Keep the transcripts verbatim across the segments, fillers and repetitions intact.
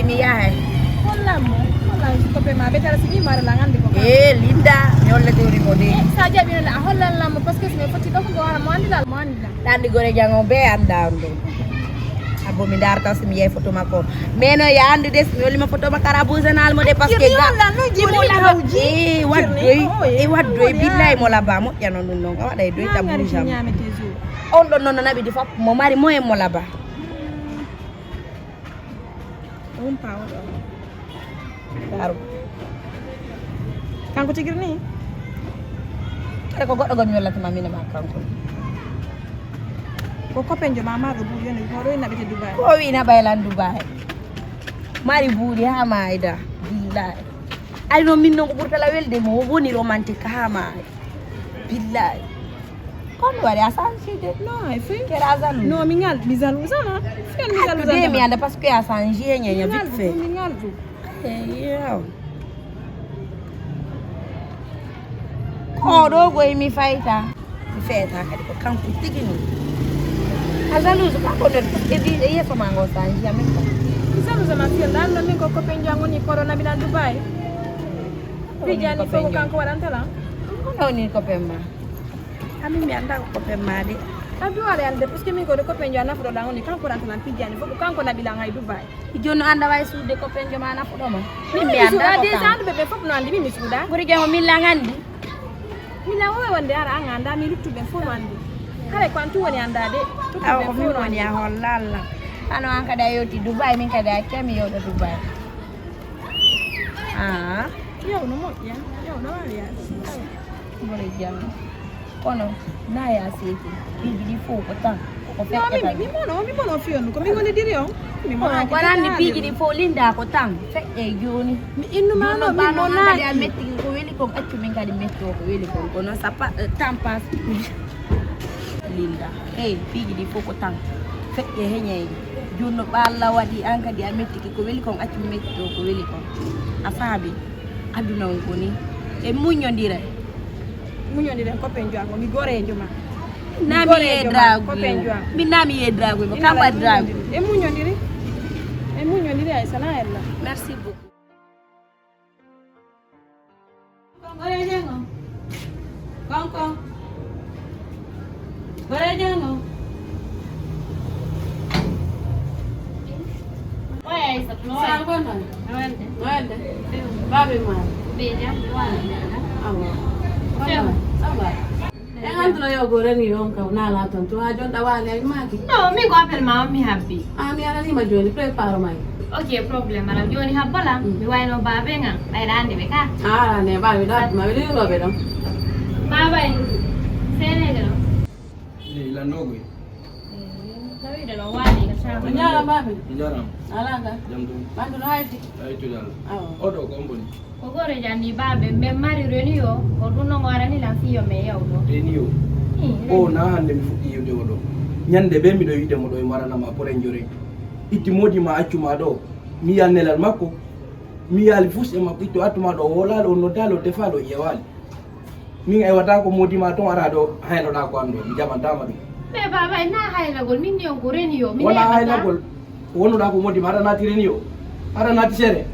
Mi yahay. Hollan mo, hollan copain ma, ɓe tara si mi mara lan andi ko kan. Eh, Linda, mi hollete woni mo de. Eh, sa jaɓi noon a hollan lan mo, parce que si mi foti ɗo ko wara mo andi lan, mo andi lan. Ɗa andi gore jango be anda on ɗo. Abo mi darta si mi yahi photo makko. Mais no ya andi de si mi holli mo photo makko ara busanal mo de, parce que ga. Hollan no jimo la hawji. Eh, waddoy. Eh, waddoy billahi mo laba mo ƴano ɗum ɗon. A waɗa e doy tabu jam. On ɗon noon no naɓi di fop mo mari mo e mo laba. Ɗum pawɗo. Daru. Kanko tigiri ni? Kare ko goɗɗo gom yollata ma mina ma kanko. Ko copain jo ma marɗo buuɗi yoni ko ɗo ina ɓete Dubai. Ko wi na ɓaylan Dubai. Mari buuɗi ha maayda. Billahi. Ay no min non ko ɓurtala welde mo woni romantique ha maayda. Billahi. Kono waɗi a changé de. Non, ay fe. Kera jaloux. Non, mi ngal mi jaloux sana. Fen mi jaloux sana. Mi anda parce que a changé ñeña vite fait. Mi ngal du. Eyo. Ko ɗo goy mi fayta. Mi feta kadi ko kanko tigi ni. A jalouse kanko de parce que bi yeso ma ngo changé amin ko. Mi jalouse ma fiel dan no min ko copain jango ni corona bi na Dubai. Bijani fo ko kanko waɗanta lan. Kono ni copain ma. Ami mi anda ko copain ma de. Abi wala yande parce que min ko de copain jo nafuɗo lan woni kanko ranta lan pijani fof ko kanko naɓi lan hay Dubai. Jooni no anda way suude copain jo ma nafuɗo ma. Min mi anda ko déjà kan. Ɓe ɓe fof no andi min mi suuda. Ɓuri jango min lan andi. Min lan wowe wonde ara an anda mi luttuɓe fof no andi. Kala ko an tu woni andade. Awa ko min woni a holla Allah. Ano an kadi a yewti Dubai min kadi a accami yewɗo Dubai. Ah. Yow no moƴƴa yow no waawi yaade. Bore jam. Kono na ya seeti piiji ɗi fof ko tan ko feƴƴata mi mono mi mono fiyonnu ko min woni diri on mi mono ko nan ni piiji ɗi fof linda ko tan feƴƴe jooni mi innuma no mi monaade a metti ko weli kon accu min kadi metti ko weli kon kono sapa tan pas linda hey piiji ɗi fof ko tan feƴƴe heñeyde jooni no ɓalla waɗi an kadi a mettiki ko weli kon accu metti ko weli kon a faabi aduna on koni e muññondira Muñondiren copain Joango mi gorejo ma. Nami e dragu. Copain Joango. Mi nami e dragu mo kamba dragu. E muñondiri. E muñondiri ay sana ella. Merci beaucoup. Gorejo ngo. Konko. Gorejo ngo. Oya Aissatou no wayi? Sa bonno? No welde? No welde? Babe ma? Be jam? Awa. Few. Samba. E anduno yo go reni yon ka na la ton to ajon da wale ay maki. No, mi go appel ma mi habbi. A mi ara ni ma joni prepare mai. Ok, problème ala joni habbala mi wayno babe nga. Bay rande be ka. Ara ne babe da ma be no be don. Babe. Sene do. Eyi, lanndoogu e. Tawiiɗo no waali ka caama. Njaaraama, baabe. Njaaraama. Alaa ka? Jam ɗum. Ɓanndu no hayti? Hayti dal. Awa. Oɗo ko on boni? Ko gooto janni baabe, mbe mari reniyo, ko ɗum no ngoorani lan fiyo me yawto. Reniyo? O na hannde mi fuɗɗi yiwde mo ɗo. Ñannde be miɗo yiide mo ɗo e marana ma poren jore. Itti moodi ma accu ma ɗo. Mi yal nelal makko. Mi yaali fus e makko itto attu ma ɗo o wolaali o noddaali o defaali o ƴeewaali. Min ay wata ko moodi ma ton ara ɗo haynoɗa ko an ɗo mi jaɓantama ɗum. Mais baba na haynagol min ni on ko reni yo min wona haynagol. Wonuɗa ko moodi ma aɗa naati reni yo aɗa naati seere.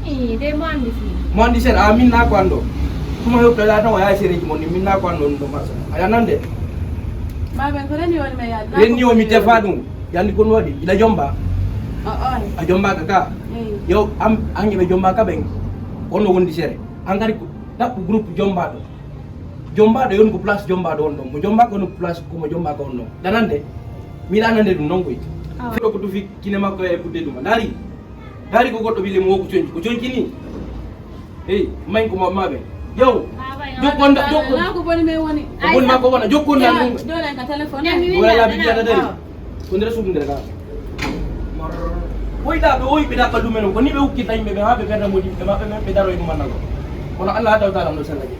Ii de mo andi fi. Mo andi seere a min na ko an ɗo. Tuma hewtoɗa tan o yaha seereji mon ni min na ko an ɗo ɗum ɗo marsa a yanande. Baba ko reni woni me yaade reni o mi tefa ɗum. Yandi kon waɗi ila jomba. A jomba ka ka. Yo am an ɓe jomba ka ɓen. Kono wondi seere. An kadi ɗaɓɓu groupe jombaɗo. Jombaɗo yon ko place jombaɗo on ɗon mo jomba kono place komo jomba ko on ɗon ɗanande. Miɗa anande ɗum non koy. Ɗo ko tufi kine makko e ɓudde ɗuma dari. Dari ko goɗɗo bille mo woku conci ko conci ni. Eyi mayi ko maɓɓe yow. Jokkonda jokkonda ko boni men woni. Ko boni makko wona jokkonda ɗum. Joɗen ka téléphone. Wala laabi biyata dari. Ko nder suudu nder ka. Woyɗa ɓe woyi ɓe ɗaɓɓa lumen on ko ni ɓe ukkirta yimɓe ɓe ha ɓe perda modi ɓe maɓɓe men ɓe daroye ɗumannagol. Kono Allah taw taala no sallaje.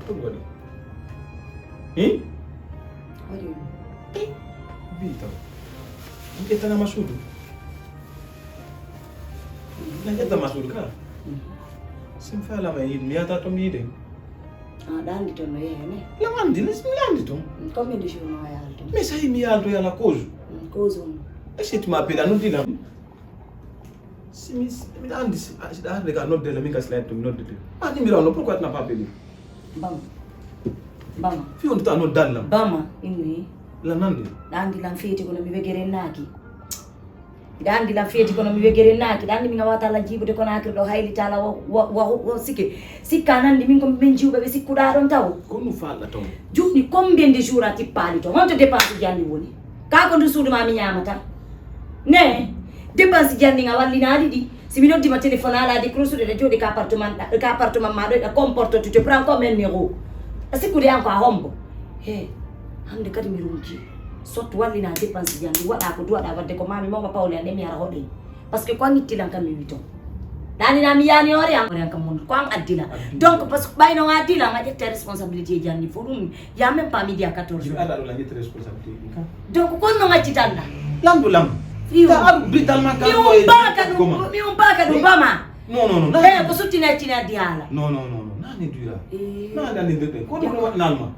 Ko ɗum waɗi? Hi? Waɗi on. Ɓii taw. Ɗum ƴettanama suudu. Yadda ma suudu ka. Sim fa lama yiɗ mi yata to mi yiɗen. A ɗa andi ton no yehe ne? Lama andi ne mi andi ton. Combien de jours no yal ton? Mais sa mi yal to yala cause. Cause on. Est-ce que tu m'appelles à nous dire là? Si mi mi andi si si da rega nodde la mi ka slide to mi nodde te. Ah ni mi raw no pourquoi tu n'as pas appelé? Bama. Bama. Fi on ta no dalla. Bama inni. La nande. Ɗa andi lan feeti kono mi wegere naaki. Ɗa andi lan feeti kono mi wegere naaki. Ɗa andi mi ngawata lan jibude kono akir ɗo hayli tala wo wo wo wo sike. Sikka nandi min ko min jiwɓe ɓe sikkuɗa ɗon taw. Ko nu falla ton. Juni combien de jours a tippali ton? Honto dépense ji andi woni? Ka ko ndu suudu ma mi ñamata. Ne? Dépense ji andi nga wallinaɗi ɗi. Si mi noddima téléphone ala décroche ɗe jooɗi ka appartement ka appartement ma ɗo ɗa comporte tu te prends comme un héros. A sikkude an ko a hombo. He. Hande kadi mi runki. Sot wallina dépense ji an ɗi waɗa ko duwaɗa wadde ko mami mawma pawle an ɗe mi ara hoɗoy. Parce que ko an ittilan kam mi wi ton. Ɗanina mi yani ore an ore an kam mon ko an addila. Donc parce que ɓayno a addila a ƴetta responsabilité ji an ɗi fo ɗum. Ya même pas midi à quatorze heures. Ala ɗo la ƴetta responsabilité ɗi kam. Donc kon no ngaccitanɗa. Lamɗo lam. Iyo. Ta aru bi talman ka mi on baka ɗum mi on baka ɗum bama. Non non non. Eh ko suttine accine addi haala. Non non non non. Nani dura. Nani andi nder ɗen ko ɗum waɗi nalma.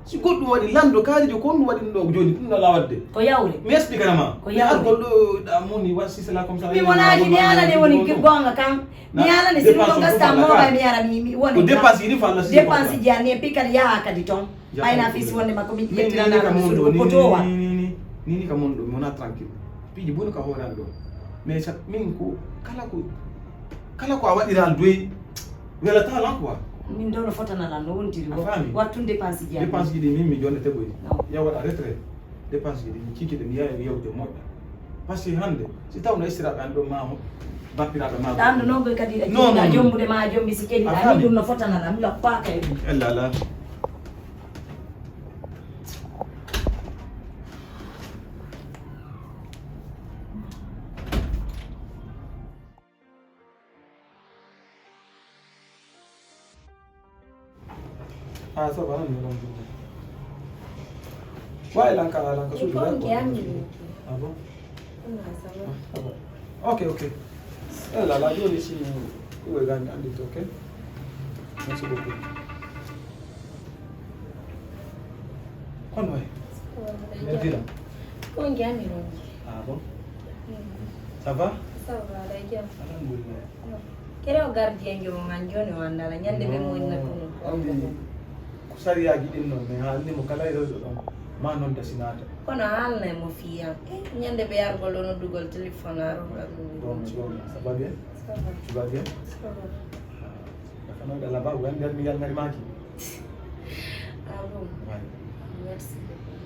Si goɗɗum waɗi lanndo kaari jo ko ɗum waɗi ɗum ɗo jooni ɗum ɗo lawadde. Ko yawre. Mi expliquera ma. Ko yawre. Ar goɗɗo da moni wa si cela comme ça. Mi wonaki mi ala ne woni gonga kan. Mi ala ne si ɗum ɗo gasta mo ba mi ara mi mi woni. Ko dépense ni fa la si. Dépense ji ani e pikal yaha kadi ton. Ɓayna fii si wonde makko min ƴettirana ɗum suudu ko potowa. Nini ka mon ɗo mi wona tranquille. Piiji boni ka hoore an ɗo. Mais min ko kala ko kala ko a waɗira an doyi welata lan quoi. Min ɗo no fotana lan no wontiri ko wattun dépense ji an. Dépense ji ɗi min mi jonnete boyi. Ya waɗa retrait. Dépense ji ɗi mi cikiɗe mi yawi yewde moƴƴa. Parce que hande si tawno istiraɓe an ɗo ma bappiraɓe ma. Ɗan ɗo nogoy kadi ɗa jombude ma jombi si kedi ani ɗum no fotana lan mi lappaka e ɗum. Ella ala. Ah, ça va, non, non, non. Ouais, lanka, lanka, su. Ah bon? Ok, ok. Eh, la, la, yo, ici, nous, we gan, and it's okay. Merci beaucoup. Kono way? Neddira. Ko jami ronji. Ah bon? Ça va? Ça va, la jam. Alhamdulillah. Kere o gardien jomo man joni o andala ñande ɓe mo inna ɗum. Andi ko sariyaji ɗin noon mais haalni mo kala e rewɓe ɗon ma noon dasinata. Kono haalna e mo fiyan e ñande ɓe yargol o noddugol téléphone a roga ɗum. Bon bon ça va bien? Ça va. Tu vas bien? Ça va. Kano da laba wan der mi yalngari maki. Ah bon. Ouais. Merci beaucoup.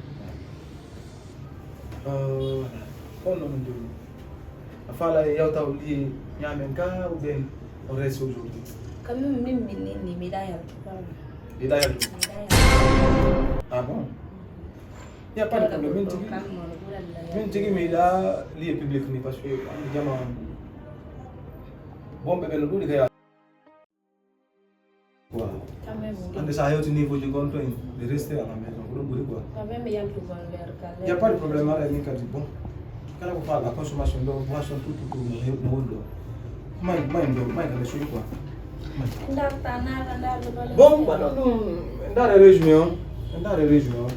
Euh, on non joni. A fala e yawta o li ñamen ka ou bien on reste aujourd'hui? Quand même min min ni mi da yaltu. Ida yaltu. Ah bon? Il n'y a pas de problème. Min tigi min tigi mi da lieu public ni parce que jama bombe ben dudi kaya. Quoi? Quand même. Ande sa hewti niveau ji gonto en de rester à la maison ko ɗum ɓuri quoi. Quand même yaltugol nder galle. Il n'y a pas de problème ara min kadi bon. Kala ko faala consommation ɗo boisson tout tout tout no hew no woni ɗo. May may ɗo may kala suuɗi quoi. Darta naala ndaɗo bale. Bon mbaɗa ɗum ndaare régime o ndaare régime o.